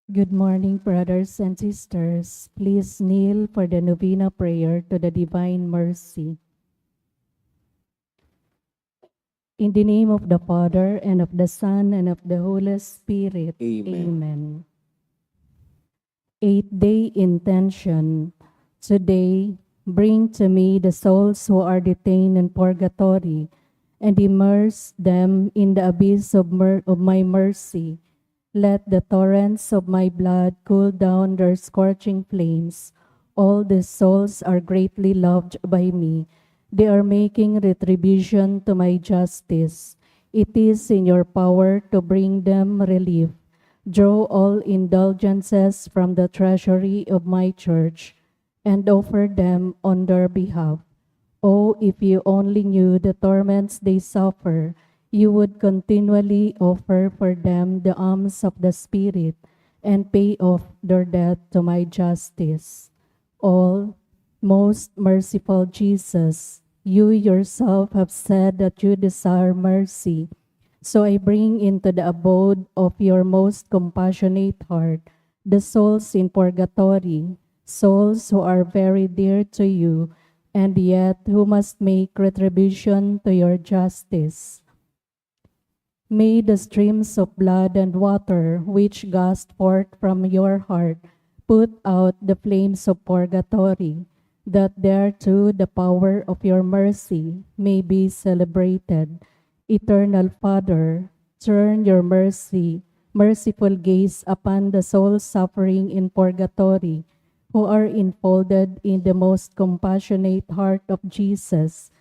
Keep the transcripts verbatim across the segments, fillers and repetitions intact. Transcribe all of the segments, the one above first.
Good morning, brothers and sisters. Please kneel for the novena prayer to the Divine Mercy. In the name of the Father, and of the Son, and of the Holy Spirit. Amen. Amen. Eighth day intention. Today, bring to me the souls who are detained in purgatory, and immerse them in the abyss of mer-, of my mercy. Let the torrents of my blood cool down their scorching flames. All these souls are greatly loved by me. They are making retribution to my justice. It is in your power to bring them relief. Draw all indulgences from the treasury of my church and offer them on their behalf. Oh, if you only knew the torments they suffer, you would continually offer for them the alms of the Spirit and pay off their debt to my justice. All, most merciful Jesus, you yourself have said that you desire mercy. So I bring into the abode of your most compassionate heart the souls in purgatory, souls who are very dear to you, and yet who must make retribution to your justice. May the streams of blood and water which gushed forth from your heart put out the flames of purgatory, that there too the power of your mercy may be celebrated. Eternal Father, turn your mercy, merciful gaze upon the souls suffering in purgatory, who are enfolded in the most compassionate heart of Jesus.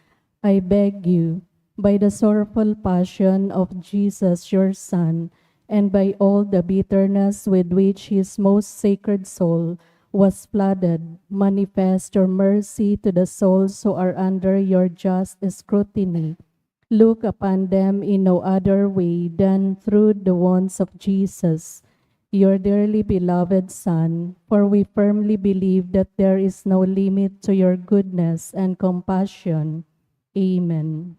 I beg you, by the sorrowful passion of Jesus, your Son, and by all the bitterness with which his most sacred soul was flooded, manifest your mercy to the souls who are under your just scrutiny. Look upon them in no other way than through the wounds of Jesus, your dearly beloved Son, for we firmly believe that there is no limit to your goodness and compassion. Amen.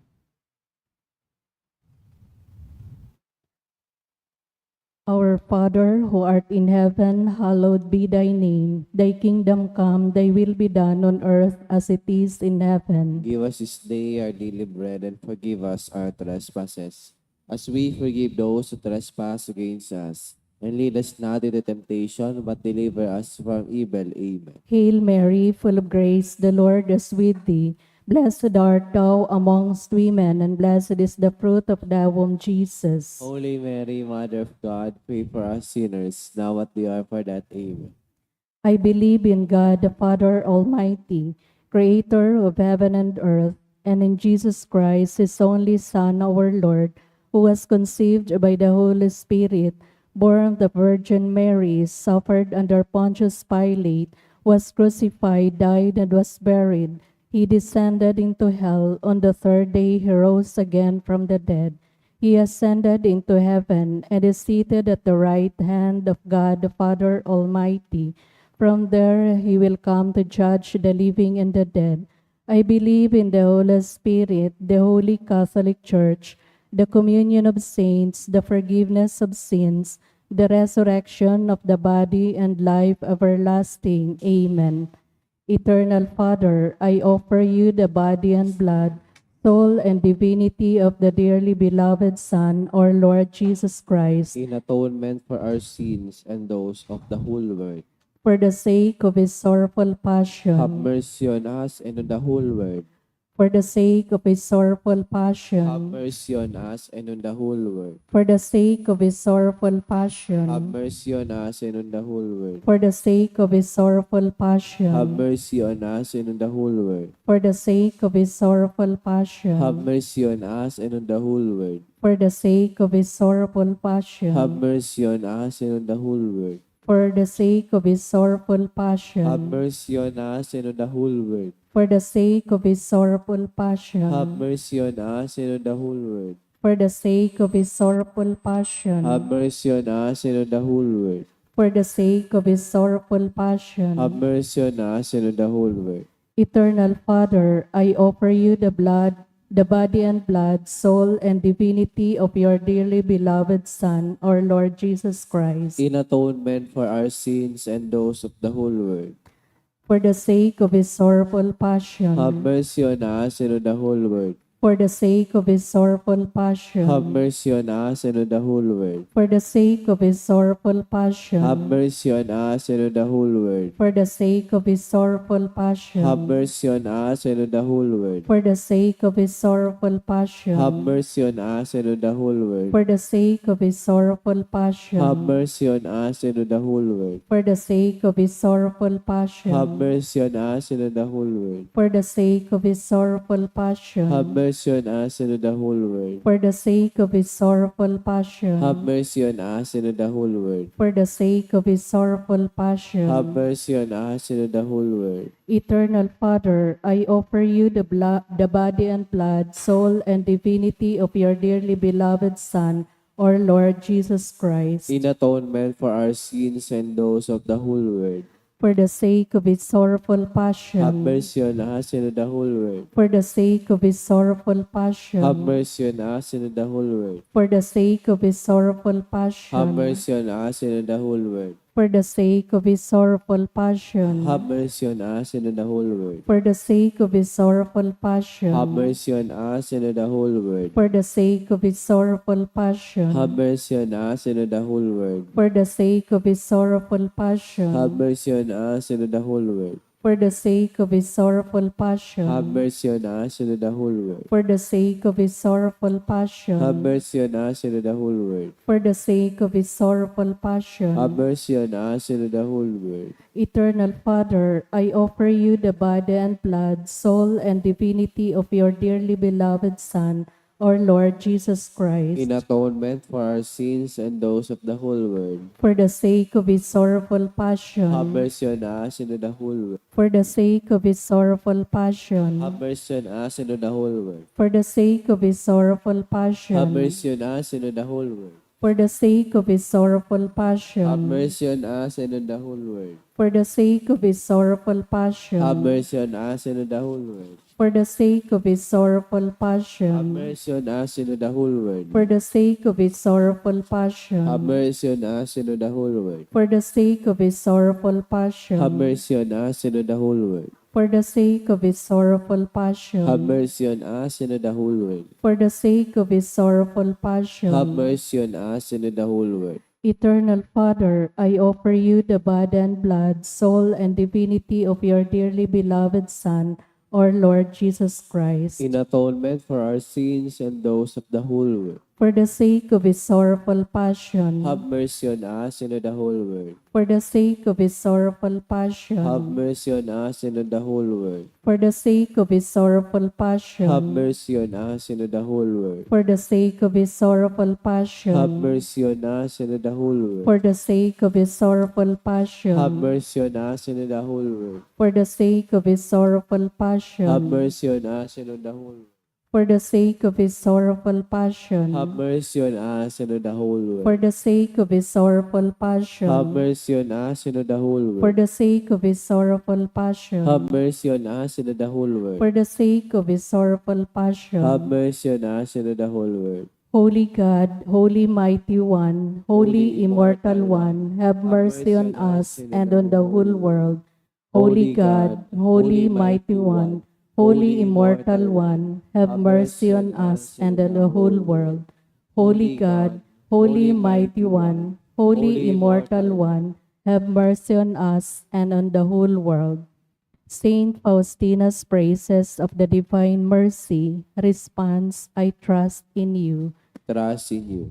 Our Father, who art in heaven, hallowed be thy name. Thy kingdom come, thy will be done on earth as it is in heaven. Give us this day our daily bread, and forgive us our trespasses, as we forgive those who trespass against us. And lead us not into temptation, but deliver us from evil. Amen. Hail Mary, full of grace, the Lord is with thee. Blessed art thou amongst women, and blessed is the fruit of thy womb, Jesus. Holy Mary, Mother of God, pray for us sinners, now at the hour of our death. Amen. I believe in God, the Father Almighty, creator of heaven and earth, and in Jesus Christ, his only Son, our Lord, who was conceived by the Holy Spirit, born of the Virgin Mary, suffered under Pontius Pilate, was crucified, died, and was buried. He descended into hell. On the third day he rose again from the dead. He ascended into heaven and is seated at the right hand of God the Father Almighty. From there he will come to judge the living and the dead. I believe in the Holy Spirit, the Holy Catholic Church, the communion of saints, the forgiveness of sins, the resurrection of the body, and life everlasting. Amen. Eternal Father, I offer you the body and blood, soul and divinity of the dearly beloved Son, our Lord Jesus Christ, in atonement for our sins and those of the whole world. For the sake of his sorrowful passion, have mercy on us and on the whole world. For the sake of his sorrowful passion, have mercy on us and on the whole world. For the sake of his sorrowful passion, have mercy on us and on the whole world. For the sake of his sorrowful passion, have mercy on us and on the whole world. For the sake of his sorrowful passion, have mercy on us and on the whole world. For the sake of his sorrowful passion, have mercy on us and on the whole world. For the sake of his sorrowful passion, have mercy on us and on the whole world. For the sake of his sorrowful passion, have mercy on us and on the whole world. For the sake of his sorrowful passion, have mercy on us and on the whole world. For the sake of his sorrowful passion, have mercy on us and on the whole world. Eternal Father, I offer you the blood, the body and blood, soul and divinity of your dearly beloved Son, our Lord Jesus Christ. In atonement for our sins and those of the whole world. For the sake of his sorrowful passion. Have mercy on us and on the whole world. For the sake of his sorrowful passion. Have mercy on us and on the whole world. For the sake of his sorrowful passion. Have mercy on us and on the whole world. For the sake of his sorrowful passion. Have mercy on us and on the whole world. For the sake of his sorrowful passion. Have mercy on us and on the whole world. For the sake of his sorrowful passion. Have mercy on us and on the whole world. For the sake of his sorrowful passion. Have mercy on us and on the whole world. For the sake of his sorrowful passion. Have mercy on us and on the whole world. For the sake of his sorrowful passion. Have mercy on us and on the whole world. For the sake of his sorrowful passion. Have mercy on us and on the whole world. Eternal Father, I offer you the, bla- the body and blood, soul and divinity of your dearly beloved Son, our Lord Jesus Christ. In atonement for our sins and those of the whole world. For the sake of his sorrowful passion. Have mercy on us and on the whole world. For the sake of his sorrowful passion. Have mercy on us and on the whole world. For the sake of his sorrowful passion. Have mercy on us and on the whole world. For the sake of his sorrowful passion. Have mercy on us and on the whole world. For the sake of his sorrowful passion. Have mercy on us and on the whole world. For the sake of his sorrowful passion. Have mercy on us and on the whole world. For the sake of his sorrowful passion. Have mercy on us and on the whole world. For the sake of his sorrowful passion. Have mercy on us and on the whole world. For the sake of his sorrowful passion. Have mercy on us and on the whole world. For the sake of his sorrowful passion. Have mercy on us and on the whole world. Eternal Father, I offer you the body and blood, soul and divinity of your dearly beloved Son, our Lord Jesus Christ. In atonement for our sins and those of the whole world. For the sake of his sorrowful passion. Have mercy on us and on the whole world. For the sake of his sorrowful passion. Have mercy on us and on the whole world. For the sake of his sorrowful passion. Have mercy on us and on the whole world. For the sake of his sorrowful passion. Have mercy on us and on the whole world. For the sake of his sorrowful passion. Have mercy on us and on the whole world. For the sake of his sorrowful Have passion. Mercy on us and on the whole world. For the sake of his sorrowful passion. Have mercy on us and on the whole world. For the sake of his sorrowful passion. Have mercy on us and on the whole world. For the sake of his sorrowful passion. Have mercy on us and on the whole world. For the sake of his sorrowful passion. Have mercy on us and on the whole world. Eternal Father, I offer you the body and blood, soul and divinity of your dearly beloved Son, our Lord Jesus Christ. In atonement for our sins and those of the whole world. For the sake of his sorrowful passion. Have mercy on us and on the whole world. For the sake of his sorrowful passion. Have mercy on us and on the whole world. For the sake of his sorrowful passion. Have mercy on us and on the whole world. For the sake of his sorrowful passion. Have mercy on us and on the whole world. For the sake of his sorrowful passion. Have mercy on us and on the whole world. For the sake of his sorrowful passion. Have mercy on us and on the whole world. For the sake of his sorrowful passion. Have mercy on us and on the whole world. For the sake of his sorrowful passion. Have mercy on us and on the whole world. For the sake of his sorrowful passion. Have mercy on us and on the whole world. For the sake of his sorrowful passion. Have mercy on us and on the whole world. Holy God, Holy Mighty One, Holy Immortal One, have mercy on us and on the whole world. Holy God, Holy Mighty One, Holy Immortal One, have mercy on us and on the whole world. Holy God, Holy Mighty One, Holy Immortal One, have mercy on us and on the whole world. Saint Faustina's praises of the Divine Mercy. Response: I trust in you. Trust in you.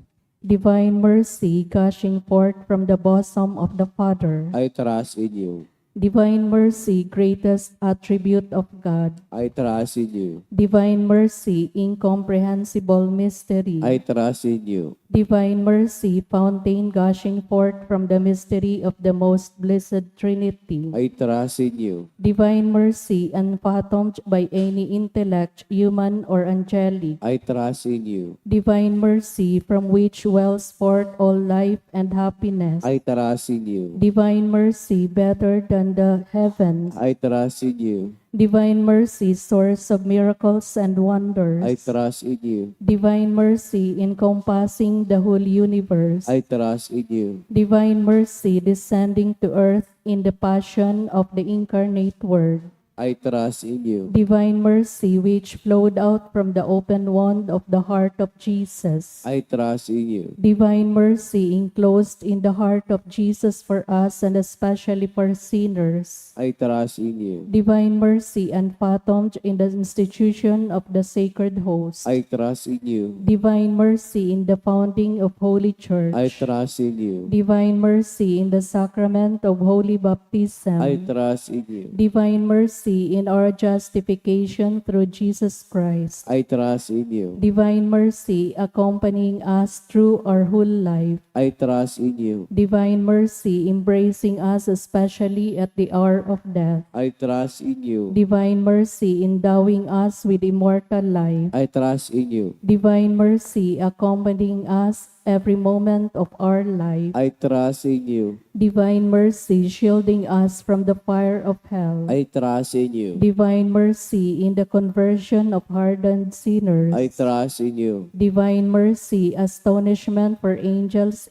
Divine mercy gushing forth from the bosom of the Father. I trust in you. Divine mercy, greatest attribute of God. I trust in you. Divine mercy, incomprehensible mystery. I trust in you. Divine mercy, fountain gushing forth from the mystery of the Most Blessed Trinity. I trust in you. Divine mercy, unfathomed by any intellect, human or angelic. I trust in you. Divine mercy, from which wells forth all life and happiness. I trust in you. Divine mercy, better and the heavens. I trust in you. Divine mercy, source of miracles and wonders. I trust in you. Divine mercy, encompassing the whole universe. I trust in you. Divine mercy, descending to earth in the passion of the incarnate Word. I trust in you. Divine mercy, which flowed out from the open wound of the heart of Jesus. I trust in you. Divine mercy, enclosed in the heart of Jesus for us and especially for sinners. I trust in you. Divine mercy, unfathomed in the institution of the Sacred Host. I trust in you. Divine mercy in the founding of Holy Church. I trust in you. Divine mercy in the sacrament of Holy Baptism. I trust in you. Divine mercy in our justification through Jesus Christ. I trust in you. Divine mercy accompanying us through our whole life. I trust in you. Divine mercy embracing us especially at the hour of death. I trust in you. Divine mercy endowing us with immortal life. I trust in you. Divine mercy accompanying us every moment of our life. I trust in you. Divine mercy shielding us from the fire of hell. I trust in you. Divine mercy in the conversion of hardened sinners. I trust in you. Divine mercy, astonishment for angels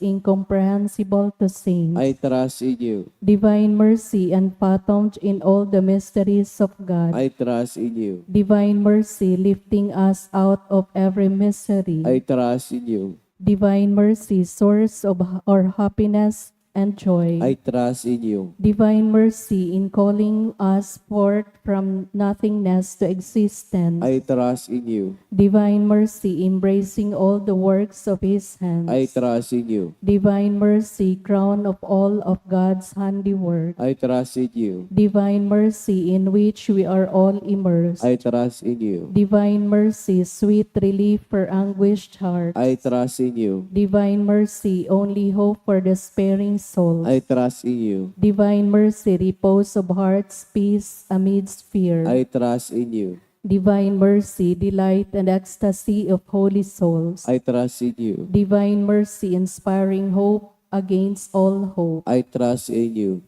incomprehensible to saints. I trust in you. Divine mercy, unfathomed in all the mysteries of God. I trust in you. Divine mercy, lifting us out of every misery. I trust in you. Divine mercy, source of h- our happiness and joy. I trust in you. Divine mercy in calling us forth from nothingness to existence. I trust in you. Divine mercy embracing all the works of His hands. I trust in you. Divine mercy, crown of all of God's handiwork. I trust in you. Divine mercy in which we are all immersed. I trust in you. Divine mercy, sweet relief for anguished hearts. I trust in you. Divine mercy, only hope for despairing souls. I trust in you. Divine mercy, repose of hearts, peace amidst fear. I trust in you. Divine mercy, delight and ecstasy of holy souls. I trust in you. Divine mercy, inspiring hope against all hope. I trust in you.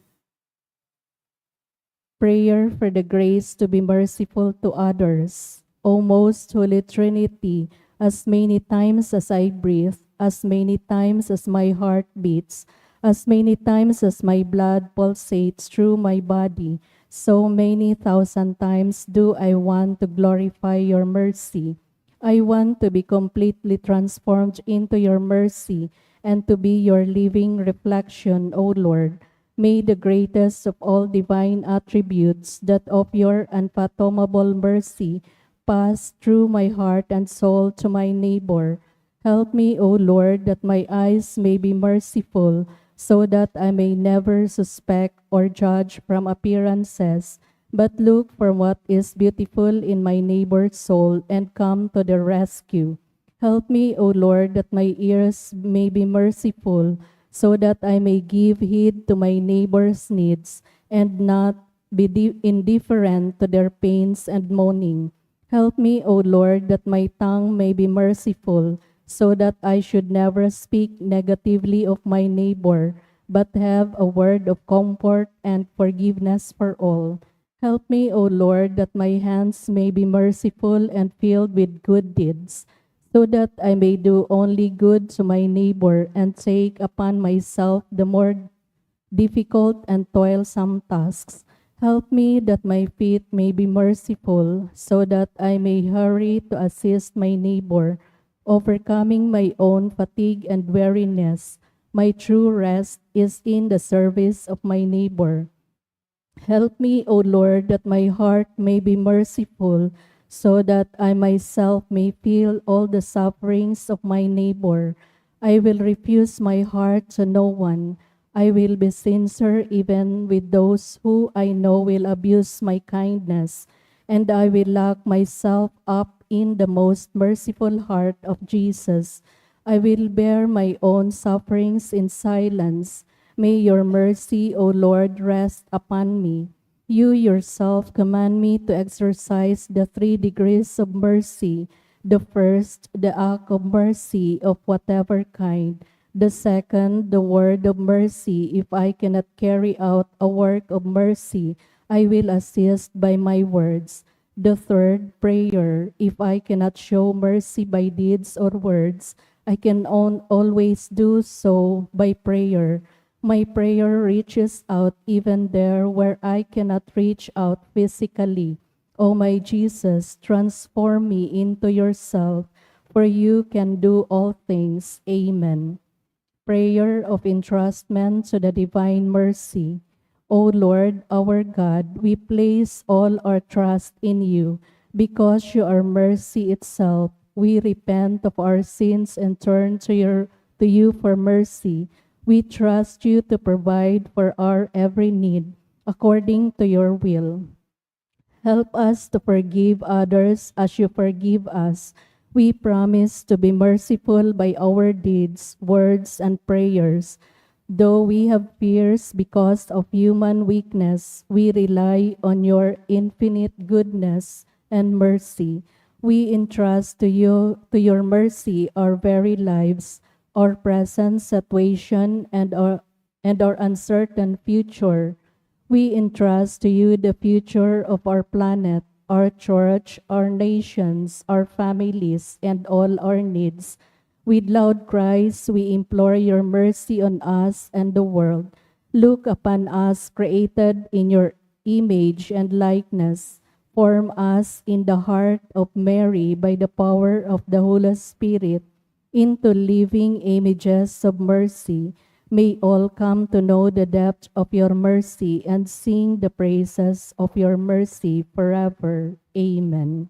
Prayer for the grace to be merciful to others. O most holy Trinity, as many times as I breathe, as many times as my heart beats, as many times as my blood pulsates through my body, so many thousand times do I want to glorify your mercy. I want to be completely transformed into your mercy and to be your living reflection, O Lord. May the greatest of all divine attributes, that of your unfathomable mercy, pass through my heart and soul to my neighbor. Help me, O Lord, that my eyes may be merciful, so that I may never suspect or judge from appearances, but look for what is beautiful in my neighbor's soul and come to their rescue. Help me, O Lord, that my ears may be merciful, so that I may give heed to my neighbor's needs and not be di- indifferent to their pains and moaning. Help me, O Lord, that my tongue may be merciful, so that I should never speak negatively of my neighbor, but have a word of comfort and forgiveness for all. Help me, O Lord, that my hands may be merciful and filled with good deeds, so that I may do only good to my neighbor and take upon myself the more difficult and toilsome tasks. Help me that my feet may be merciful, so that I may hurry to assist my neighbor, overcoming my own fatigue and weariness. My true rest is in the service of my neighbor. Help me, O Lord, that my heart may be merciful, so that I myself may feel all the sufferings of my neighbor. I will refuse my heart to no one. I will be sincere even with those who I know will abuse my kindness, and I will lock myself up in the most merciful heart of Jesus. I will bear my own sufferings in silence. May your mercy, O Lord, rest upon me. You yourself command me to exercise the three degrees of mercy. The first, the act of mercy of whatever kind. The second, the word of mercy. If I cannot carry out a work of mercy, I will assist by my words. The third, prayer. If I cannot show mercy by deeds or words, I can on-, always do so by prayer. My prayer reaches out even there where I cannot reach out physically. O my Jesus, transform me into yourself, for you can do all things. Amen. Prayer of entrustment to the Divine Mercy. O Lord, our God, we place all our trust in you. Because you are mercy itself, we repent of our sins and turn to your, to you for mercy. We trust you to provide for our every need according to your will. Help us to forgive others as you forgive us. We promise to be merciful by our deeds, words, and prayers. Though we have fears because of human weakness, we rely on your infinite goodness and mercy. We entrust to you, to your mercy, our very lives, our present situation, and our, and our uncertain future. We entrust to you the future of our planet, our church, our nations, our families, and all our needs. With loud cries, we implore your mercy on us and the world. Look upon us, created in your image and likeness. Form us in the heart of Mary by the power of the Holy Spirit into living images of mercy. May all come to know the depth of your mercy and sing the praises of your mercy forever. Amen.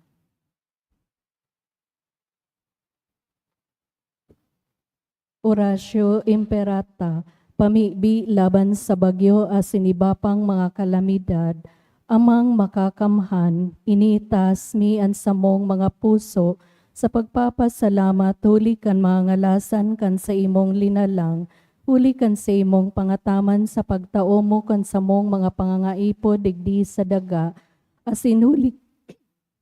Oratio Imperata, pamibi laban sa bagyo asin iba pang mga kalamidad. Amang Makakamhan, iniitaas mi an samong mga puso sa pagpapasalamat huli kan mga ngalasan kan saimong linalang, huli kan saimong pangataman sa pagtao mo kan samong mga pangangaipo digdi sa daga, asin huli,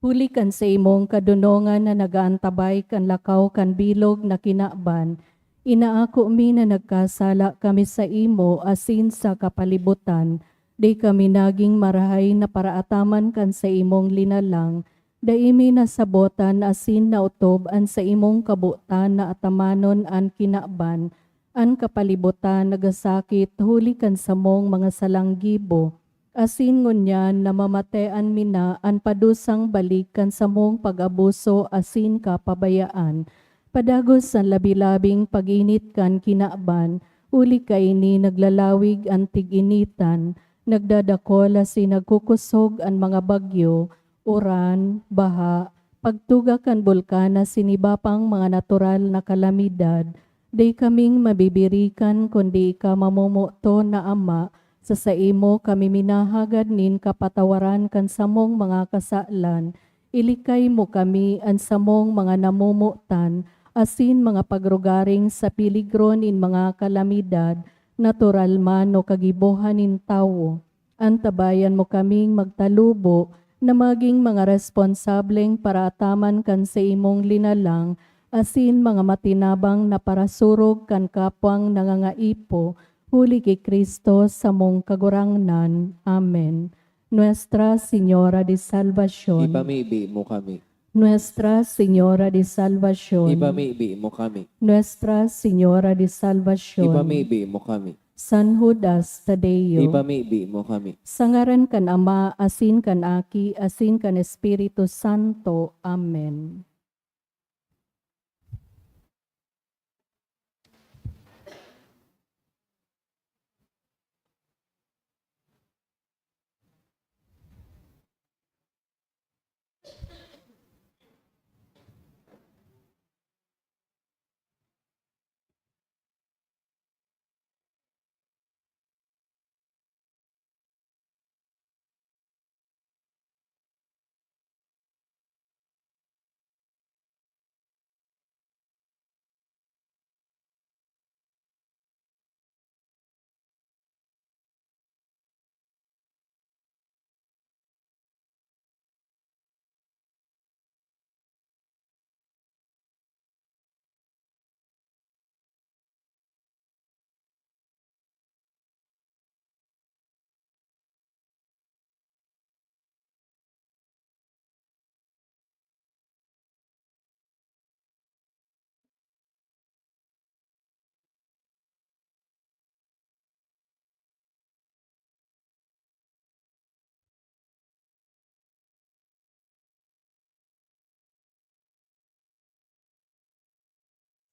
huli kan saimong kadonongan na nag-aantabay kan lakaw kan bilog na kinaban. Inaako mi na nagkasala kami saimo asin sa kapalibutan. Dai kami nagin marahay na paraataman kan saimong linalang. Dai mi nasabotan asin naotob an saimong kabotan na atamanon an kinaban. An kapalibutan nagasakit huli kan samong mga salang gibo, asin ngunyan namamatean mi na an padusang balik kan samong pag-abuso asin kapabayaan. Padagos an labi-labing pag-init kan kinaban, huli kaini naglalawig an tig-initan, nagdadakol asin nagkukosog an mga bagyo, uran, baha, pagtuga kan bulkan asin iba pang mga natural na kalamidad. Dai kaming mabibirikan kundi ika mamomoton na Ama. Sa saimo kami minahagad nin kapatawaran kan samong mga kasalan. Ilikay mo kami, an samong mga namomotan, asin mga pagrugaring sa peligro nin mga kalamidad, natural man o kagibohan nin tawo. Antabayan mo kaming magtalubo na magin mga responsableng paraataman kan saimong linalang asin mga matinabang na parasurog kan kapwang nangangaipo, huli ki Cristo samong Kagurangnan. Amen. Nuestra Señora de Salvacion. Ipamibi mo kami. Nuestra Señora de Salvacion. Ipamibi mo kami. Nuestra Señora de Salvacion. Ipamibi mo kami. San Judas Tadeo. Ipamibi mo kami. Sa ngaran kan Ama, asin kan Aki, asin kan Espiritu Santo. Amen.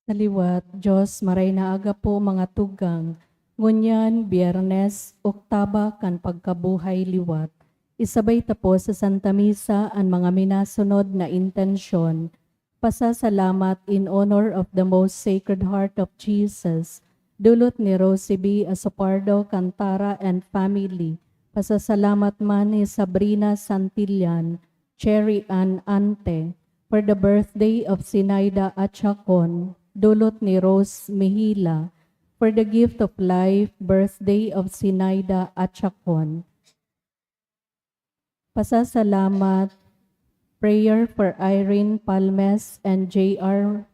Sa liwat, Diyos, maray na aga po, mga tugang. Ngunyan, Biyernes, oktaba kan pagkabuhay liwat. Isabay ta po sa Santa Misa an mga minasunod na intensyon. Pasasalamat in honor of the Most Sacred Heart of Jesus, dulot ni Rosie B. Asopardo Cantara and family. Pasasalamat man ni Sabrina Santillan, Cherry Ann Ante, for the birthday of Sinaida Achacon, dulot ni Rose Mihila, for the gift of life, birthday of Sinaida Achacon. Pasasalamat, prayer for Irene Palmes and J R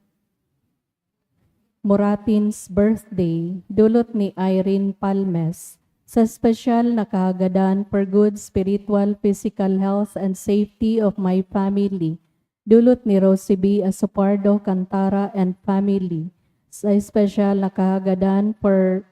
Moratin's birthday, dulot ni Irene Palmes. Sa espesyal na kahagadan for good spiritual, physical health and safety of my family, dulot ni Rosie B. Asopardo Cantara and family. Sa espesyal na kahagadan for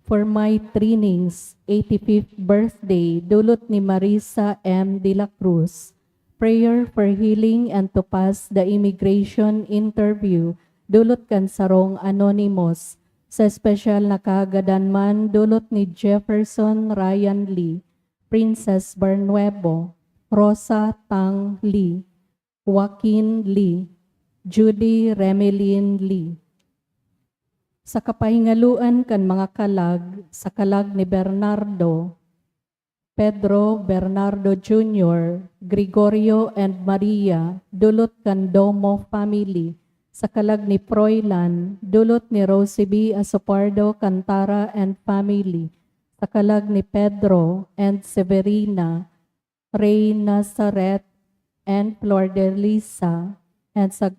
for my three ning's eighty-fifth birthday, dulot ni Marisa M. de la Cruz. Prayer for healing and to pass the immigration interview, dulot kan sarong anonymous. Sa espesyal na kahagadan man, dulot ni Jefferson Ryan Lee, Princess Barnuevo, Rosa Tang Lee, Joaquin Lee, Judy Remelin Lee. Sa kapahingaloan kan mga kalag, sa kalag ni Bernardo, Pedro, Bernardo Junior, Gregorio, and Maria, dulot kan Domo family, sa kalag ni Froilan, dulot ni Rosie B. Asopardo Cantara and family, sa kalag ni Pedro and Severina, Rey Nazaret and Flordelisa, and sa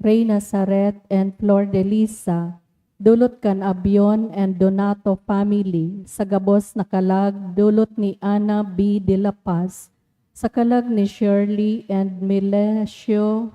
Rey Nazaret and Flordelisa, dulot kan Abion and Donato family, sa gabos na kalag, dulot ni Ana B. de la Paz, sa kalag ni Shirley and Melesio,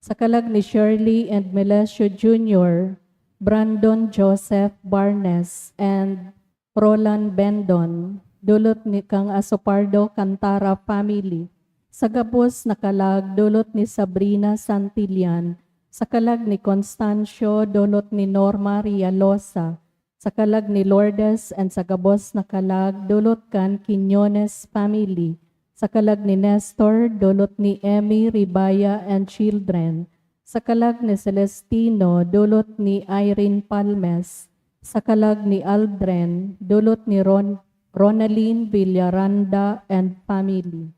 sa kalag ni Shirley and Melesio Junior, Brandon Joseph Barnes, and Roland Bendon, dulot ni kang Asopardo Cantara family. Sa gabos na kalag, dulot ni Sabrina Santillan, sa kalag ni Constancio, dulot ni Norma Rialosa, sa kalag ni Lourdes, and sa gabos na kalag, dulot kan Quiñones family, sa kalag ni Nestor, dulot ni Emmy Ribaya and children, sa kalag ni Celestino, dulot ni Irene Palmes, sa kalag ni Aldren, dulot ni Ron-, Ronalyn Villaranda and family.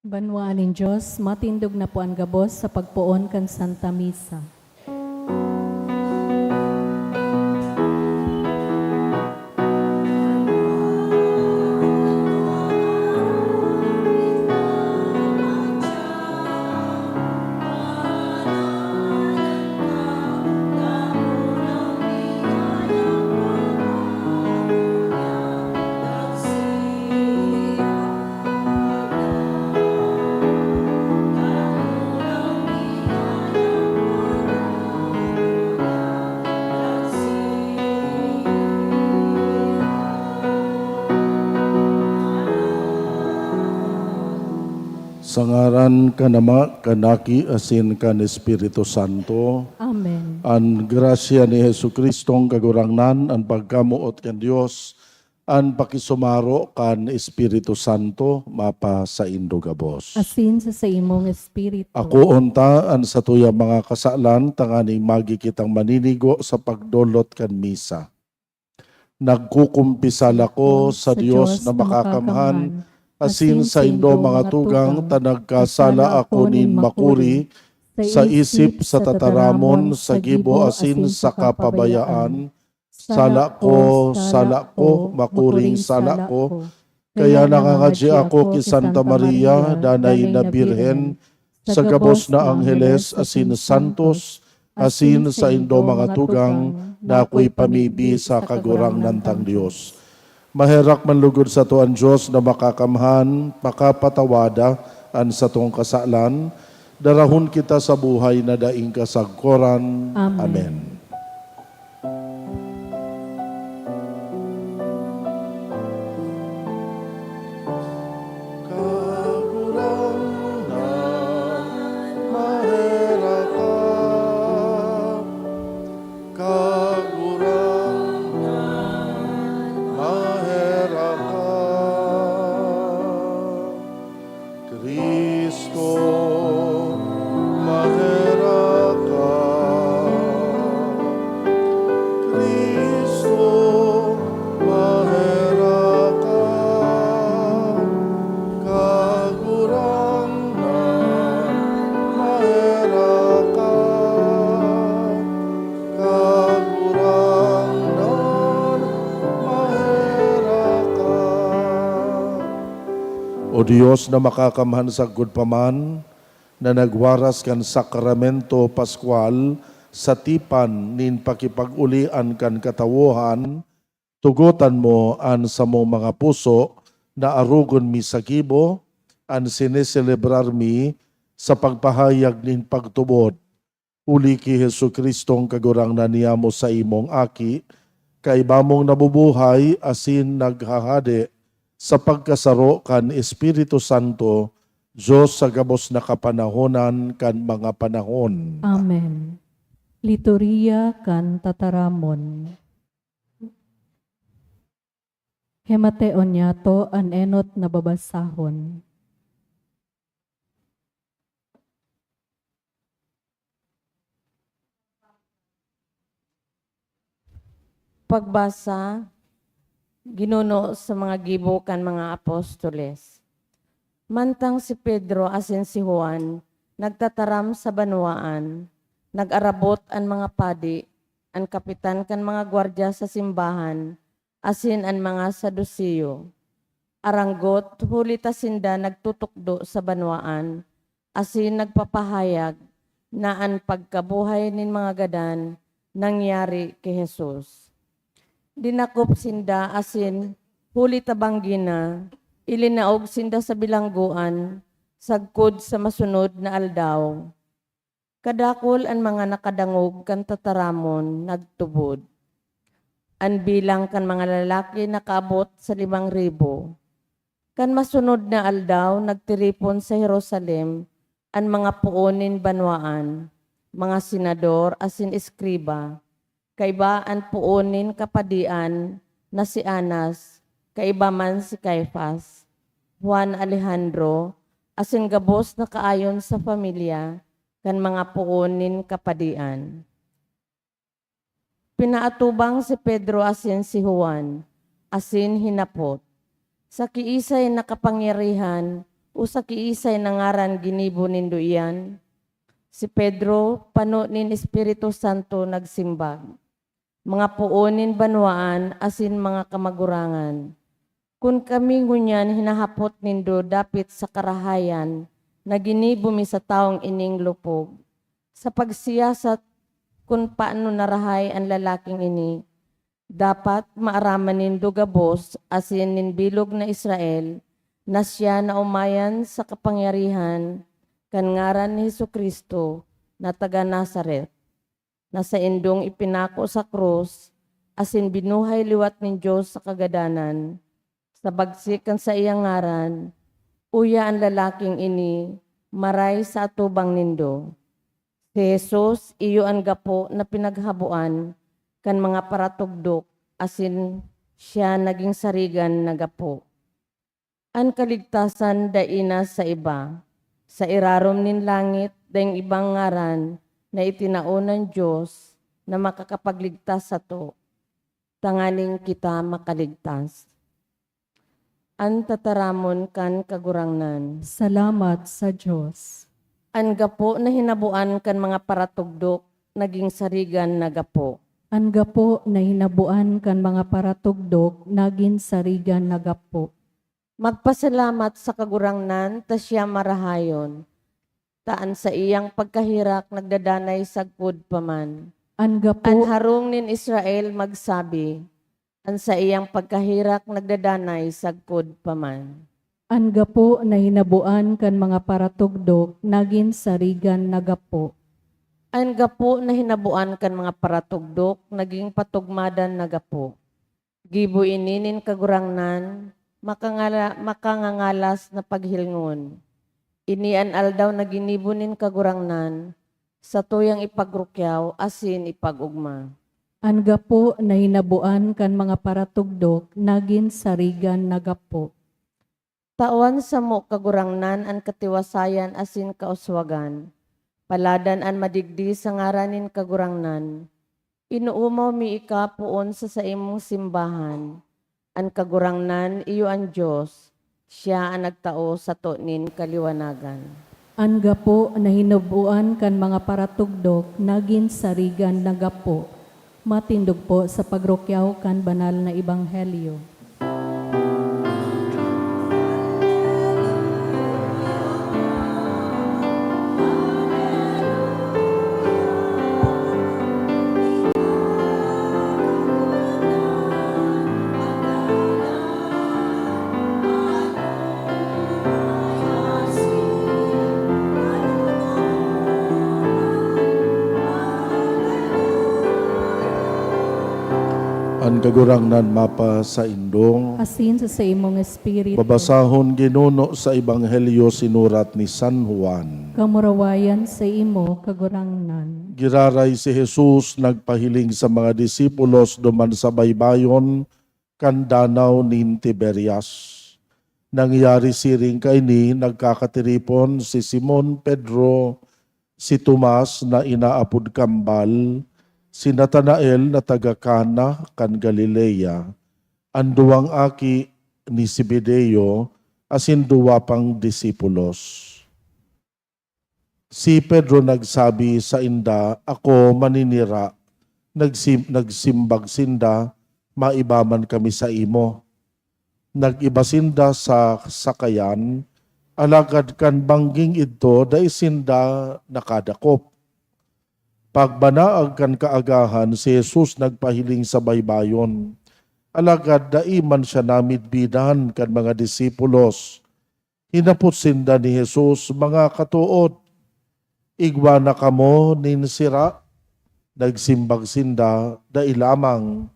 Banwaan nin Dios, matindog na po an gabos sa pagpoon kan Santa Misa. Sa ngaran kan Ama, kan Aki, asin kan Espiritu Santo. Amen. An grasya ni Jesu-Cristong Kagurangnan, an pagkamoot kan Dios, an pakisumaro kan Espiritu Santo, mapasaindo gabos. Asin sa saimong espiritu. Akoon ta an satuyang mga kasalan, tanganing magi kitang maninigo sa pagdolot kan misa. Nagkukumpisal ako sa Dios na makakamhan, asin saindo mga tugang, ta nagkasala ako nin makuri, sa isip, sa tataramon, sa gibo, asin sa kapabayaan. Sala ko, sala ko, makuring sala ko. Kaya nangangadyi ako ki Santa Maria, danay na Birhen, sa gabos na angheles asin santos, asin saindo mga tugang, na akoy pamibi sa Kagurangnan tang Dios. Maherak man lugod sato an Dios na makakamhan, pakapatawada an satong kasalan, darahon kita sa buhay na daing kasagkoran. Amen. Amen. Kagurangnan, maherak ka. Kagurangnan, maherak ka. Cristo, maherak ka. Cristo, maherak ka. Kagurangnan, maherak ka. Kagurangnan, maherak ka. O Dios na makakamhan sagkod pa man, na nagwaras kan Sakramento Pascual sa tipan nin pakipag-olian kan katawohan, tugotan mo an samong mga puso na arogon mi sa gibo an sineselebrar mi sa pagpahayag nin pagtubod. Huli ki Jesu-Cristong Kagurangnan niyamo, saimong Aki, kaiba mong nabubuhay asin naghahade sa pagkasaro kan Espiritu Santo, Dios sa gabos na kapanahonan kan mga panahon. Amen. Liturhiya kan Tataramon. Hemateon niyato an enot na babasahon. Pagbasa, ginuno sa mga gibo kan mga apostoles. Mantang si Pedro asin si Juan nagtataram sa banwaan, nag-arabot an mga padi, an kapitan kan mga gwardya sa simbahan, asin an mga Saduceo. Aranggot, huli ta sinda nagtutukdo sa banwaan, asin nagpapahayag na an pagkabuhay nin mga gadan nangyari ki Jesus. Dinakop sinda asin, huli ta banggi na, ilinaog sinda sa bilanggoan, sagkod sa masunod na aldaw. Kadakul an mga nakadangog kan tataramon nagtubod. An bilang kan mga lalaki nakaabot sa limang ribo. Kan masunod na aldaw, nagtiripon sa Jerusalem an mga poon nin banwaan, mga senador asin eskriba, kaiba an poon nin kapadian na si Anas, kaiba man si Caifas, Juan, Alejandro, asin gabos na kaayon sa pamilya kan mga poon nin kapadian. Pinaatubang si Pedro asin si Juan, asin hinapot, "Sa kiisay na kapangyarihan o sa kiisay na ngaran ginibo nindo iyan?" Si Pedro, pano nin Espiritu Santo, nagsimbag, "Mga poon nin banwaan asin mga kamagurangan, kun kami ngunyan hinahapot nindo dapit sa karahayan na ginibo mi sa tawong ining lupog, sa pagsiyasat kun paano narahay an lalaking ini, dapat maaraman nindo gabos asin nin bilog na Israel na siya naomayan sa kapangyarihan kan ngaran ni Jesu-Cristo na taga Nazaret, na saindong ipinako sa krus asin binuhay liwat nin Dios sa kagadanan, sa bagsik kan saiyang ngaran, Uya an lalaking ini maray sa atubang nindo. Si Jesus iyo an gapo na pinaghaboan kan mga paratugdok, asin siya naging sarigan na gapo. An kaligtasan dai na sa iba. Sa irarom nin langit, daing ibang ngaran na itinao nin Dios na makakapagligtas sato, tanganing kita makaligtas. An tataramon kan Kagurangnan. Salamat sa Dios. An gapo na hinaboan kan mga paratugdok naging sarigan na gapo. An gapo na hinaboan kan mga paratugdok nagin sarigan na gapo. Magpasalamat sa Kagurangnan ta siya marahayon, ta an saiyang pagkaherak nagdadanay sagkod pa man. An gapo An harong nin Israel magsabi, "An saiyang pagkaherak nagdadanay sagkod pa man." An gapo na hinaboan kan mga paratugdok nagin sarigan na gapo. An gapo na hinaboan kan mga paratugdok naging patugmadan na gapo. Gibo ini nin Kagurangnan, makangala-, makangangalas na paghilingon. Ini an aldaw na ginibo nin Kagurangnan, satuyang ipagrukyaw asin ipag-ogma. An gapo na hinaboan kan mga paratugdok nagin sarigan na gapo. Tawan samo, Kagurangnan, an katiwasayan asin kauswagan. Paladan an madigdi sa ngaran nin Kagurangnan. Inoomaw mi ika poon sa saimong simbahan. An Kagurangnan, iyo an Dios, siya an nagtao sato nin kaliwanagan. An gapo na hinaboan kan mga paratugdok nagin sarigan na gapo. Matindog po sa pagrukyaw kan banal na ebanghelyo. An Kagurangnan mapasaindo. Asin sa saimong espiritu. Babasahon, Ginoo, sa Ebanghelyo sinurat ni San Juan. Kamurawayan sa imo, Kagurangnan. Giraray si Jesus nagpahiling sa mga disipulos duman sa baybayon kan Danaw nin Tiberias. Nangyari siring kaini, nagkakatiripon si Simon Pedro, si Tomas na inaapod Kambal, si Natanael na taga Cana kan Galilea, an duwang aki ni Zebedeo, asin duwa pang disipulos. Si Pedro nagsabi sainda, "Ako maninira." Nagsim-, nagsimbag sinda, "Maiba man kami saimo." Nag-iba sinda sa sakayan, alagad kan bangging idto, dai sinda nakadakop. Pagbanaag kan kaagahan, si Jesus nagpahiling sa baybayon. Alagad dai man siya namidbidan kan mga disipulos. Hinapot sinda ni Jesus, "Mga katood, igwa na kamo nin sira?" Nagsimbag sinda, "Dai lamang."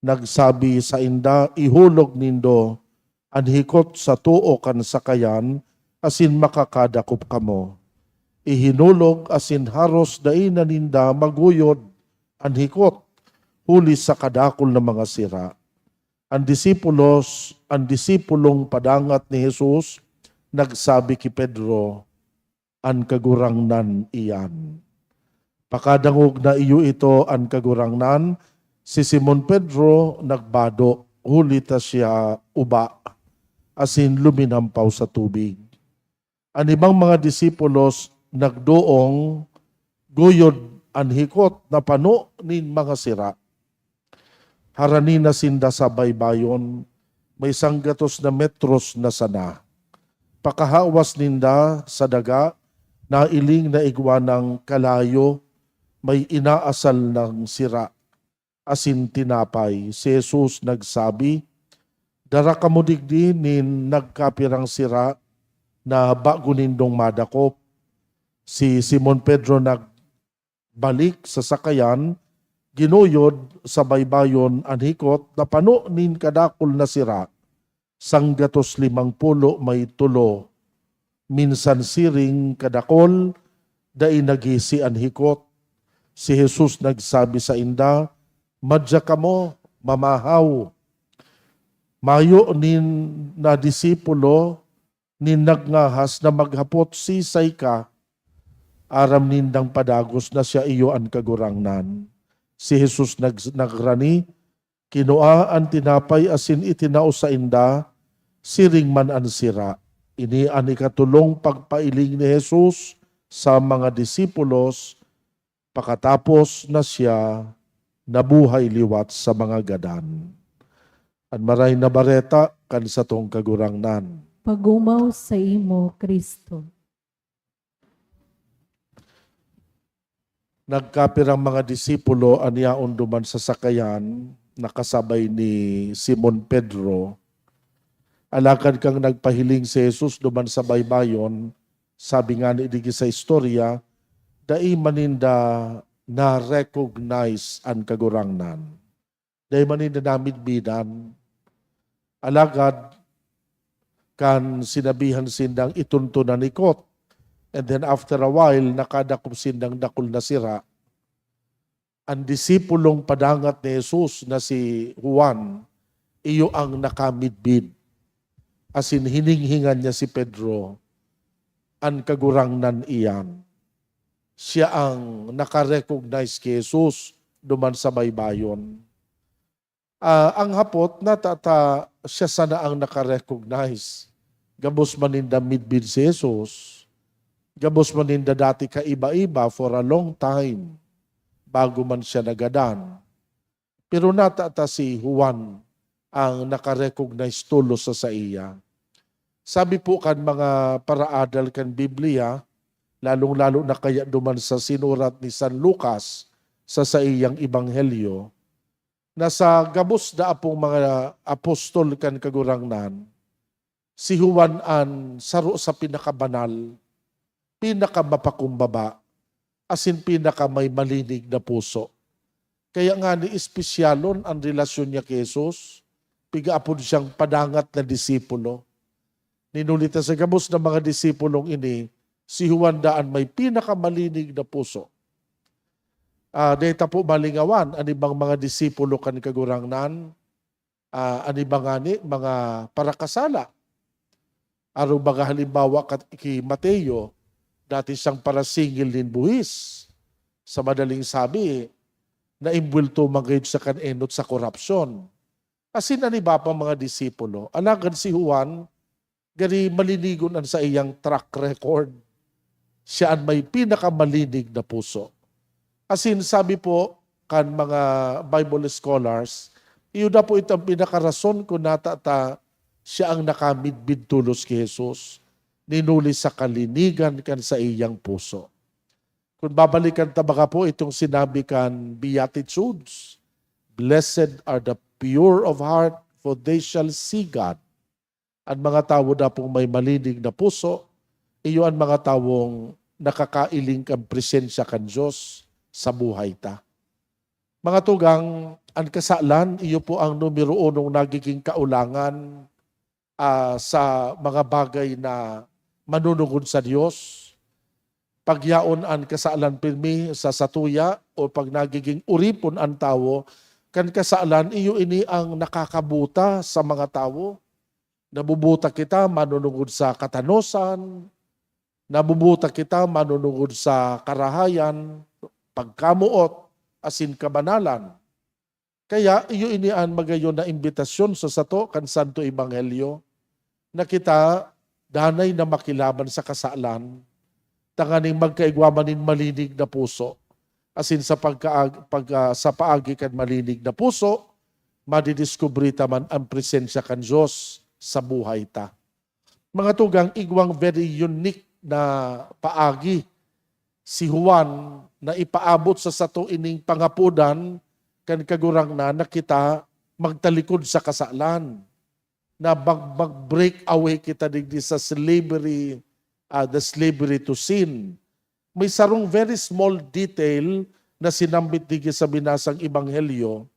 Nagsabi sainda, "Ihulog nindo an hikot sa too kan sakayan asin makakadakop kamo." Ihinulog asin haros dai na ninda maguyod an hikot huli sa kadakul na mga sira. An disipulos, an disipulong padangat ni Jesus nagsabi ki Pedro, "An Kagurangnan iyan." Pakadangog na iyo ito an Kagurangnan, si Simon Pedro nagbado, huli ta siya uba, asin luminampaw sa tubig. An ibang mga disipulos nagdoong guyod an hikot na pano nin mga sira. Harani na sinda sa baybayon, may sanggatos na metros na sana. Pakahawas ninda sa daga, nailing na igwa nang kalayo, may inaasal nang sira asin tinapay. Si Jesus nagsabi, "Dara kamo digdi nin nagkapirang sira na bago nindong madakop." Si Simon Pedro nagbalik sa sakayan, ginuyod sa baybayon an hikot na pano nin kadakul na sira. sanggatos limang pulo may tulo. Minsan siring kadakol, dai nagisi an hikot. Si Jesus nagsabi sainda, "Madya kamo, mamahaw." Mayo nin na disipulo nin nagngahas na maghapot, "Sisay ka?" Aram nindang padagos na siya iyo an Kagurangnan. Si Jesus nag-, nagrani, kinua an tinapay asin itinao sainda, siring man an sira. Ini an ikatulong pagpailing ni Jesus sa mga disipulos, pakatapos na siya nabuhay liwat sa mga gadan. An Maray na Bareta kan satong Kagurangnan. Pagumaw saimo, Cristo. Nagkapirang mga disipulo an yaon duman sa sakayan na kasabay ni Simon Pedro. Alagad kan nagpahiling si Jesus duman sa baybayon, sabi ngani digdi sa istorya, dai man ninda na-recognize an Kagurangnan. Dai man ninda namidbidan. Alagad, kan sinabihan sindang itunton an hikot, and then after a while, nakadakop sindang dakul na sira, an disipulong padangat ni Jesus na si Juan, iyo ang nakamidbid. Asin hininghingan niya si Pedro, "An Kagurangnan iyan." Siya ang naka-recognize ki Jesus duman sa baybayon. Ah, ang hapot, natata siya sana ang naka-recognize. Gabos man ninda midbid si Jesus, gabos man ninda dati kaiba-iba for a long time, bago man siya nagadan. Pero natata si Juan ang naka-recognize tolos sa saiya. Sabi po kan mga paraadal kan Biblia, lalong-lalo na kaya duman sa sinurat ni San Lucas sa saiyang Ebanghelyo, na sa gabos da apong mga apostol kan Kagurangnan, si Juan an saro sa pinakabanal, pinakamapakumbaba, asin pinakamay malinig na puso. Kaya ngani espesyalon an relasyon niya ki Jesus, pigaapod siyang padangat na disipulo. Ninuli ta sa gabos na mga disipulong ini, si Juan daa an may pinakamalinig na puso. Ah, dai ta po malingawan an ibang mga disipulo kan Kagurangnan, ah, an iba ngani, mga parakasala. Arog baga halimbawa kat-, ki Mateo, dati siyang parasingil nin buhis. Sa madaling sabi, naimbwelto man gayod sa kan enot sa korapsyon. Asin an iba pang mga disipulo. Alagad si Juan, gari malinigon an saiyang track record. Siya an may pinakamalinig na puso. Asin sabi po kan mga Bible scholars, iyo na po itong pinakarason kung natata siya ang nakamidbid tolos ki Jesus, ninuli sa kalinigan kan saiyang puso. Kung babalikan ta baga po itong sinabi kan Beatitudes, "Blessed are the pure of heart, for they shall see God." An mga tawo dapong may malinig na puso, iyo an mga tawong nakakailing kan presensya kan Dios sa buhay ta. Mga tugang, an kasalan, iyo po ang numero unong nagiging kaulangan, ah, sa mga bagay na manunungod sa Dios. Pagyaon an kasalan pirmi sa satuya o pag nagiging oripon an tawo kan kasalan, iyo ini ang nakakabuta sa mga tawo. Nabubuta kita manunungod sa katanosan, nabubuta kita manunungod sa karahayan, pagkamoot, asin kabanalan. Kaya iyo ini an magayon na imbitasyon sa sato kan Santo Ebanghelyo, na kita danay na makilaban sa kasalan, tanganing magkaigwa man nin malinig na puso. Asin sa pagkaag-, pag, ah, sa paagi kan malinig na puso, madidiskubre ta man an presensya kan Dios sa buhay ta. Mga tugang, igwang very unique na paagi si Juan na ipaabot sa sato ining pangapodan kan Kagurangnan na kita magtalikod sa kasalan, na mag-, mag-break away kita digdi sa slavery, ah, the slavery to sin. May sarong very small detail na sinambit digdi sa binasang ebanghelyo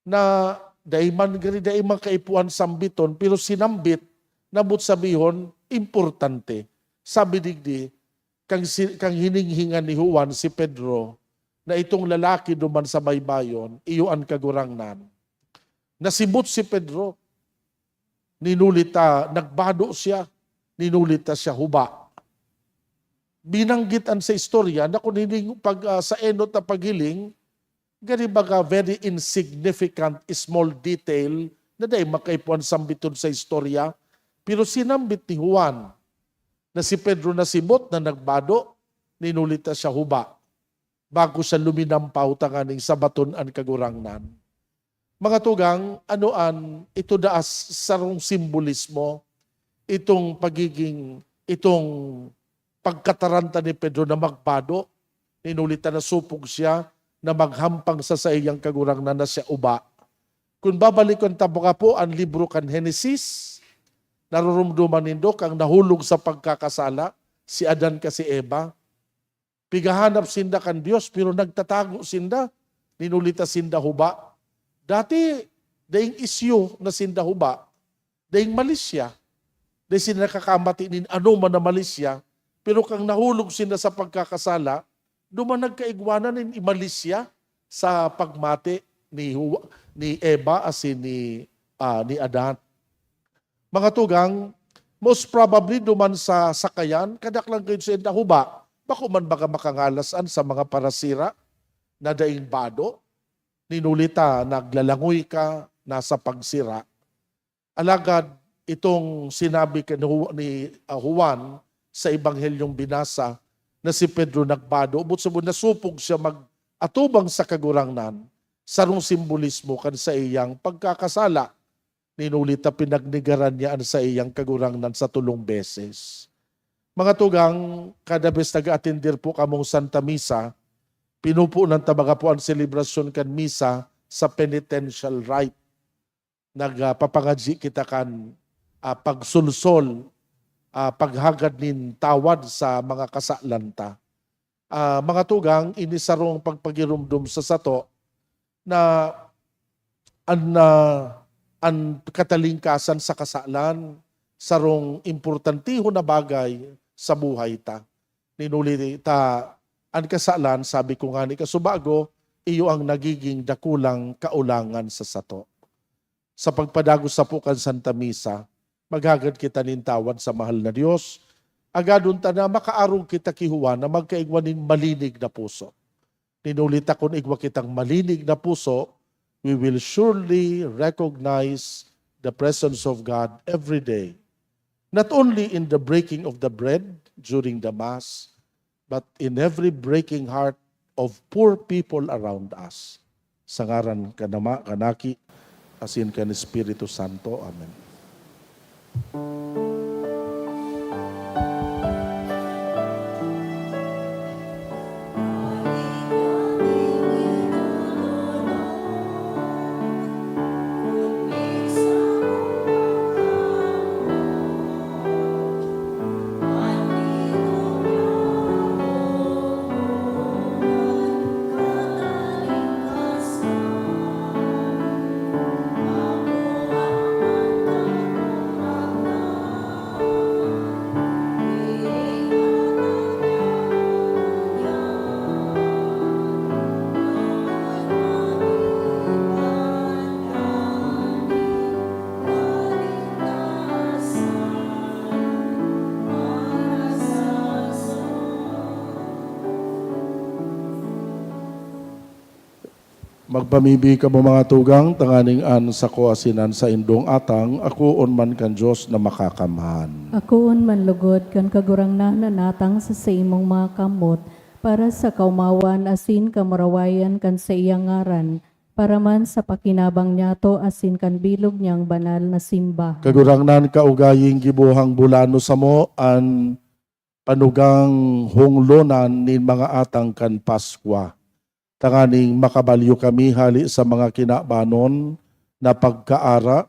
na Dai man gari, dai man kaipuhan sambiton, pero sinambit, nabot sabihon, importante. Sabi digdi, kang, si, kang hininghingan ni Juan si Pedro, na itong lalaki duman sa baybayon, iyo an Kagurangnan. Nasibot si Pedro. Ninuli ta, nagbado siya. Ninuli ta siya huba. Binanggit an sa istorya na kun hiling pag, ah, sa enot na paghiling, gani baga very insignificant small detail na dai makaipuhan sambiton sa istorya. Pero sinambit ni Juan na si Pedro nasibot na nagbado, ninuli ta siya huba. Bago siya luminampaw tanganing sabaton an Kagurangnan. Mga tugang, ano an ito daas sarong simbolismo, itong pagiging, itong pagkataranta ni Pedro na magbado, ninuli ta nasupog siya na maghampang sa saiyang Kagurangnan na siya uba. Kun babalikon ta mga po an libro kan Henesis, narurumduman nindo kang nahulog sa pagkakasala si Adan ka si Eva. Pigahanap sinda kan Dios, pero nagtatago sinda. Ninuli ta sinda huba. Dati, daing isyu na sinda huba. Daing malisya. Dai sinda nakakamati nin anoman na malisya. Pero kang nahulog sinda sa pagkakasala, duman nagkaigwanan nin imalisya sa pagmati ni Hu-, ni Eva asin ni, ah, ni Adan. Mga tugang, most probably duman sa sakayan, kadaklan kayo sa inda huba, bako man baga makangalas an sa mga parasira na daing bado, ninuli ta naglalangoy ka, nasa pagsira. Alagad itong sinabi kan Ju-, ni, ah, Juan sa Ebanghelyong binasa na si Pedro nagbado, but subod nasupog siya mag-atubang sa Kagurangnan, sarong simbolismo kan saiyang pagkakasala. Ninuli ta pinagnegaran niya an saiyang Kagurangnan sa tolong beses. Mga tugang, kada bes nag-aatender po kamong Santa Misa, pinupunan ta baga po an selebrasyon kan misa sa penitential rite. Nagpapangadyi kita kan, ah, pagsolsol, ah, paghagad nin tawad sa mga kasalan ta. Ah, mga tugang, ini sarong pagpagirumdom sa sato na an, ah, an katalingkasan sa kasalan sarong importantihon na bagay sa buhay ta. Ninuli ta, an kasalan, sabi ko ngani kasubago, iyo ang nagiging dakulang kaulangan sa sato. Sa pagpadagos sapo kan Santa Misa, maghagad kita nin tawad sa mahal na Dios. Agadon ta na makaarog kita ki Juan na magkaigwa nin malinig na puso. Ninuli ta kun igwa kitang malinig na puso, we will surely recognize the presence of God every day. Not only in the breaking of the bread during the Mass, but in every breaking heart of poor people around us. Sa ngaran kan Ama, kan Aki, asin kan Espiritu Santo. Amen. Magpamibi kamo, mga tugang, tanganing an sako asin an saindong atang akoon man kan Dios na Makakamhan. Akoon man lugod kan Kagurangnan an atang sa saimong mga kamot, para sa kaomawan asin kamurawayan kan saiyang ngaran, para man sa pakinabang niyato asin kan bilog niyang banal na simbahan. Kagurangnan, kaugaying gibohang bulano samo an panugang honglonan nin mga atang kan Paskwa, tanganing makabalyo kami hali sa mga kinabanon na pagkaara,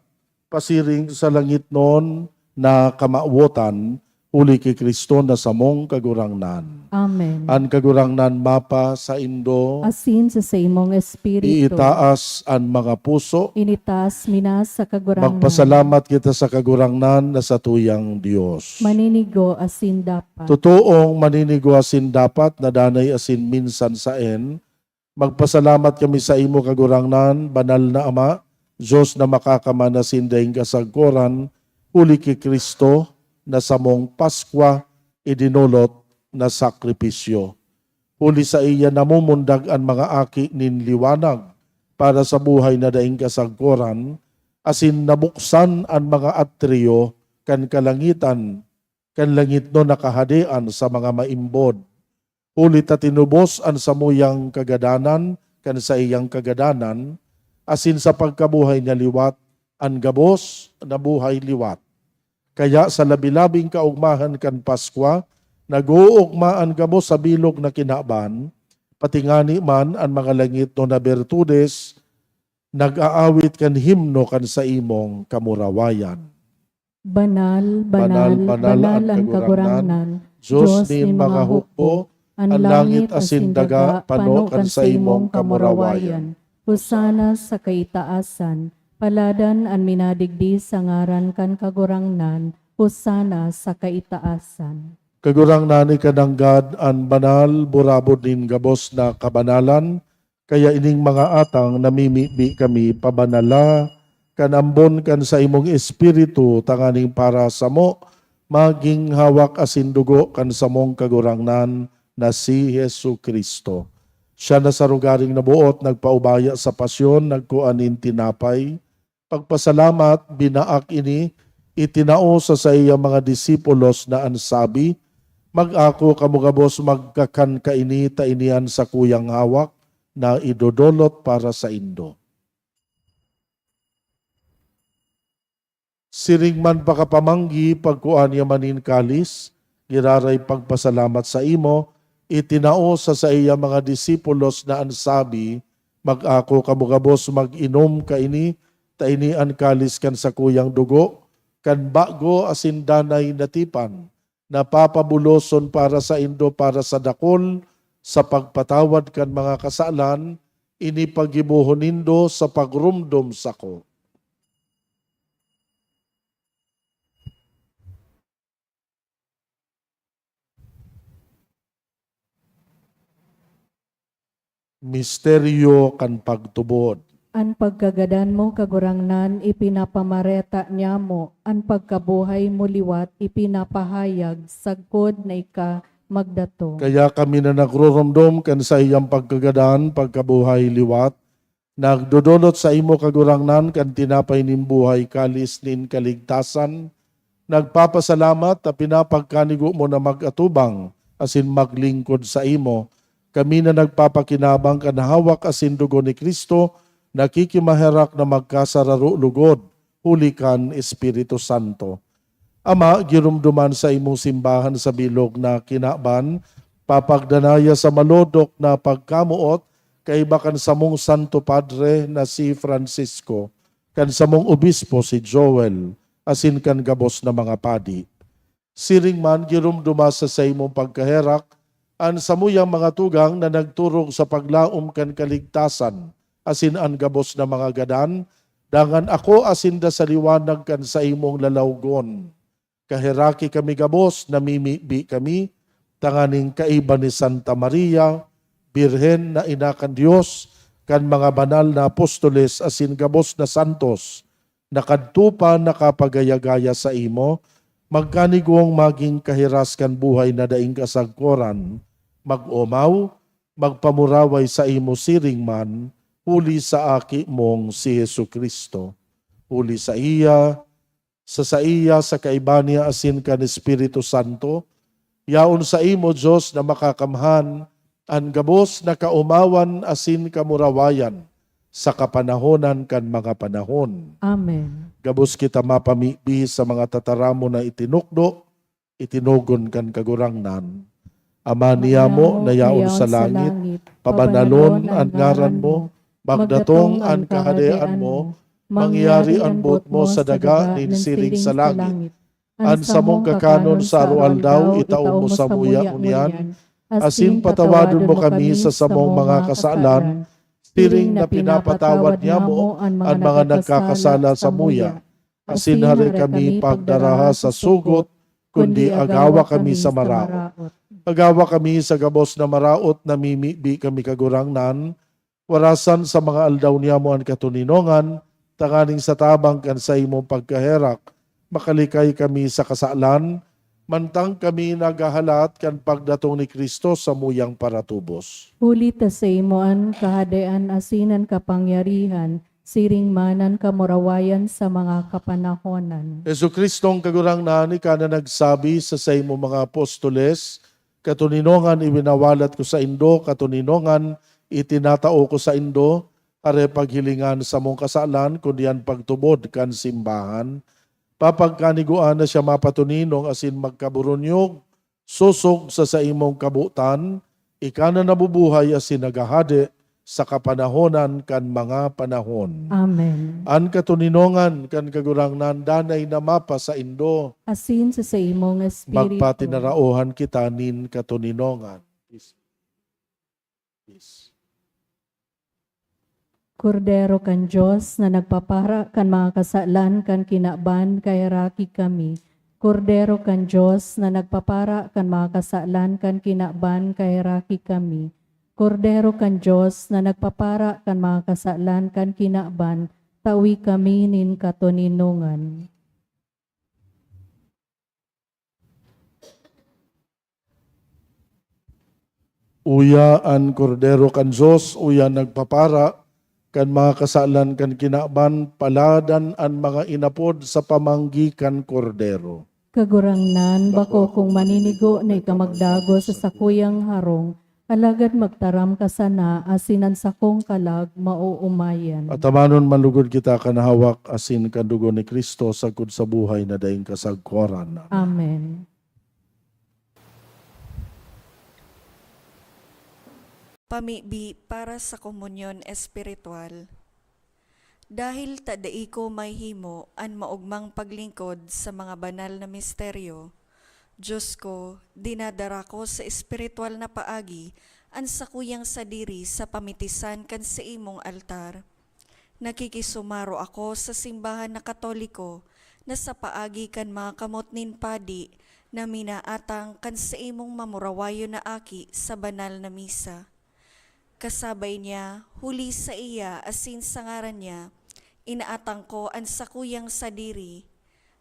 pasiring sa langitnon na kamawotan, huli ki Cristo na samong Kagurangnan. Amen. An Kagurangnan mapasaindo. Asin sa saimong espiritu. Iitaas an mga puso. Initaas mi na sa Kagurangnan. Magpasalamat kita sa Kagurangnan na satuyang Dios. Maninigo asin dapat. Totoong maninigo asin dapat na danay asin minsan saen, magpasalamat kami saimo, Kagurangnan, Banal na Ama, Dios na makakaman asin daing kasagkoran, huli ki Cristo na samong Paskwa idinolot na sakripisyo. Huli saiya namumundag an mga aki nin liwanag para sa buhay na daing kasagkoran, asin nabuksan an mga atriyo kan kalangitan, kan langitnon na kahadean sa mga maimbod. Huli ta tinubos an samuyang kagadanan kan saiyang kagadanan, asin sa pagkabuhay niya liwat, an gabos nabuhay liwat. Kaya sa labi-labing kaogmahan kan Paskwa, nag-oogma an gabos sa bilog na kinaban, pati ngani man an mga langitnon na bertudes nag-aawit kan himno kan saimong kamurawayan. Banal, banal, banal an Kagurangnan, Dios nin mga hukbo, an langit asin daga pano kan saimong kamurawayan. Hosana sa kaitaasan. Paladan an minadigdi sa ngaran kan Kagurangnan. Hosana sa kaitaasan. Kagurangnan, ika nanggad an banal, burabod nin gabos na kabanalan, kaya ining mga atang namimibi kami pabanala kan ambon kan saimong Espiritu, tanganing para samo magin hawak asin dugo kan samong Kagurangnan na si Jesu-Cristo. Siya na sa rogaring naboot nagpaubaya sa pasyon, nagkua nin tinapay, pagpasalamat, binaak ini, itinao sa saiyang mga disipulos na an sabi, "Mag-ako kamo gabos, magkakan kaini, ta ini an sakuyang hawak na idodolot para saindo." Siring man pakapamanggi, pagkua niya man nin kalis, giraray pagpasalamat saimo, itinao sa saiyang mga disipulos na an sabi, "Mag-ako kamo gabos, mag-inom kaini, ta ini an kalis kan sakuyang dugo, kan bago asin danay na tipan, na papabuloson para saindo para sa dakol sa pagpatawad kan mga kasalan, ini paggibohon nindo sa pagromdom sako." Misteryo kan pagtubod. An pagkagadan mo, Kagurangnan, ipinapamareta niamo, an pagkabuhay mo liwat ipinapahayag, sagkod na ika magdatong. Kaya kami na nagroromdom kan saiyang pagkagadan, pagkabuhay liwat, nagdodolot saimo, Kagurangnan, kan tinapay nin buhay, kalis nin kaligtasan, nagpapasalamat ta pinapagkanigo mo na mag-atubang asin maglingkod saimo. Kami na nagpapakinabang kan hawak asin dugo ni Cristo, nakikimaherak na magkasararo lugod huli kan Espiritu Santo. Ama, giromdoman saimong simbahan sa bilog na kinaban, papagdanaya sa malodok na pagkamoot kaiba kan samong Santo Padre na si Francisco, kan samong obispo si Joel, asin kan gabos na mga padi. Siring man, giromdoma sa saimong pagkaherak an samuyang mga tugang na nagturog sa paglaom kan kaligtasan, asin an gabos na mga gadan, dangan akoa sinda sa liwanag kan saimong lalawgon. Kaheraki kami gabos, namimibi kami, tanganing kaiba ni Santa Maria, Birhen na ina kan Dios, kan mga banal na apostoles asin gabos na santos, na kadto pa nakapagaya-gaya saimo, magkanigong magin kahiras kan buhay na daing kasagkoran, mag-omaw, magpamuraway saimo siring man, huli sa Aki mong si Jesu-Cristo. Huli saiya, sa saiya, sa kaiba niya, asin kan Espiritu Santo, yaon saimo, Dios na makakamhan, an gabos na kaomawan asin kamurawayan sa kapanahonan kan mga panahon. Amen. Gabos kita mapamibi sa mga tataramon na itinukdo, itinugon kan Kagurangnan. Ama niyamo na yaon sa langit, pabanalon an ngaran mo, magdatong an kahadean mo, mangyari an boot mo sa daga nin siring sa langit. An samong kakanon sa aroaldaw, itao mo samuya ngunyan, asin patawadon mo kami sa samong mga kasalan, siring na pinapatawad niamo an mga nagkakasala samuya. Asin hare kami pagdaraha sa sugot, kundi agawa kami sa maraot. Agawa kami sa gabos na maraot, namimibi kami, Kagurangnan, warasan sa mga aldaw niamo an katoninongan, tanganing sa tabang kan saimong pagkaherak, makalikay kami sa kasalan, mantang kami naghahalat kan pagdatong ni Cristo samuyang paratubos. Huli ta saimo an kahadean asin an kapangyarihan, siring man an kamurawayan sa mga kapanahonan. Jesu-Cristong Kagurangnan, ika na nagsabi sa saimong mga apostoles, "Katoninongan iwinawalat ko saindo, katoninongan itinatao ko saindo, hare paghilingan samong kasalan, kundi an pagtubod kan simbahan." Papagkanigoan na siya mapatoninong asin magkaburunyog, sosog sa saimong kabotan, ika na nabubuhay asin naghahade sa kapanahonan kan mga panahon. Amen. An katoninongan kan Kagurangnan danay na mapasaindo. Asin sa saimong espiritu. Magpatinaraohan kita nin katoninongan. Peace. Peace. Kordero kan Dios na nagpapara kan mga kasalan kan kinaban, kaheraki kami. Kordero kan Dios na nagpapara kan mga kasalan kan kinaban, kaheraki kami. Kordero kan Dios na nagpapara kan mga kasalan kan kinaban, tawi kami nin katoninongan. Uya an Kordero kan Dios, uya nagpapara kan mga kasalan kan kinaban, paladan an mga inapod sa pamanggi kan Kordero. Kagurangnan, bako akong maninigo na ika magdagos sa sakuyang harong, alagad magtaram ka sana, asin an sakong kalag maoomayan. Atamanon man lugod kita kan hawak asin kan dugo ni Cristo, sagkod sa buhay na daing kasagkoran. Amen. Pamibi para sa komunyon espiritual. Dahil ta dai ko mahihimo an maogmang paglingkod sa mga banal na misteryo, Dios ko, dinadara ko sa espiritual na paagi an sakuyang sadiri sa pamitisan kan saimong altar. Nakikisumaro ako sa simbahan na Katoliko na sa paagi kan mga kamot nin padi na minaatang kan saimong mamurawayon na aki sa banal na misa. Kasabay niya, huli saiya asin sa ngaran niya, inaatang ko an sakuyang sadiri.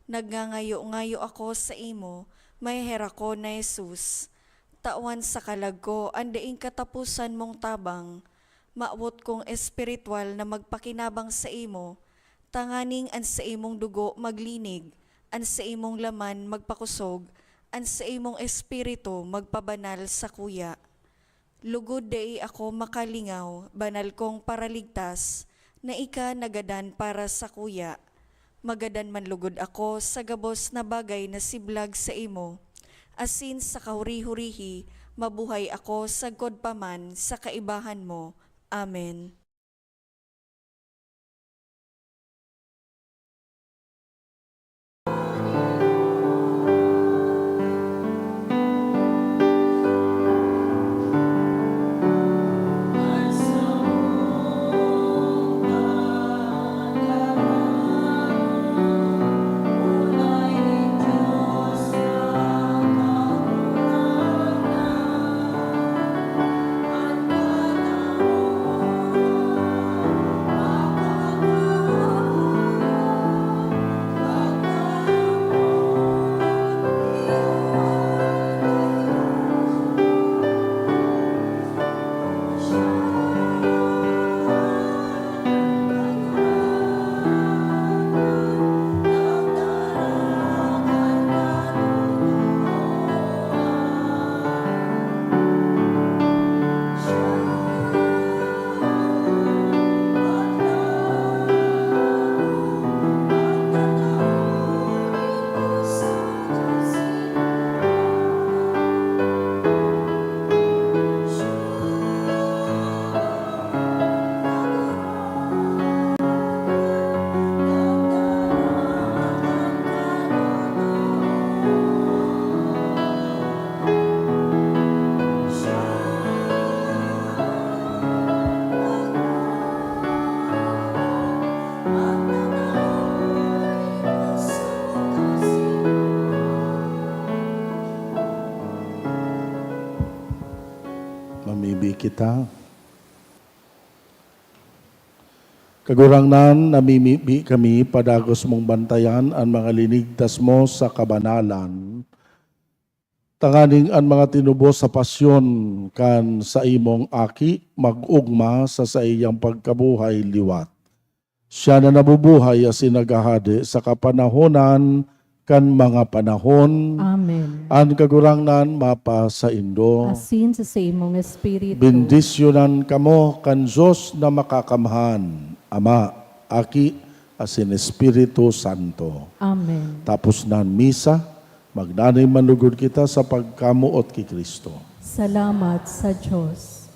Nagngangayo-ngayo ako saimo, maheherakon na Jesus. Tawan sa kalag ko an daing kataposan mong tabang. Mawot kong espiritual na magpakinabang saimo, tanganing an saimong dugo maglinig, an saimong laman magpakosog, an saimong espiritu magpabanal sakuya. Lugod dai ako makalingaw, banal kong Paraligtas, na ika nagadan para sakuya. Magadan man lugod ako sa gabos na bagay na siblag saimo, asin sa kahuri-hurihi mabuhay ako sagkod pa man sa kaibahan mo. Amen. Mamibi kita. Kagurangnan, namimibi kami padagos mong bantayan an mga linigtas mo sa kabanalan, tanganing an mga tinubos sa pasyon kan saimong Aki mag-ogma sa saiyang pagkabuhay liwat. Siya na nabubuhay asin naghahade sa kapanahonan kan mga panahon. Amen. An Kagurangnan mapasaindo. Asin sa saimong espiritu. Bendisyonan kamo kan Dios na Makakamhan, Ama, Aki, asin Espiritu Santo. Amen. Tapos na an misa, magdanay manlugod kita sa pagkamoot ki Cristo. Salamat sa Dios.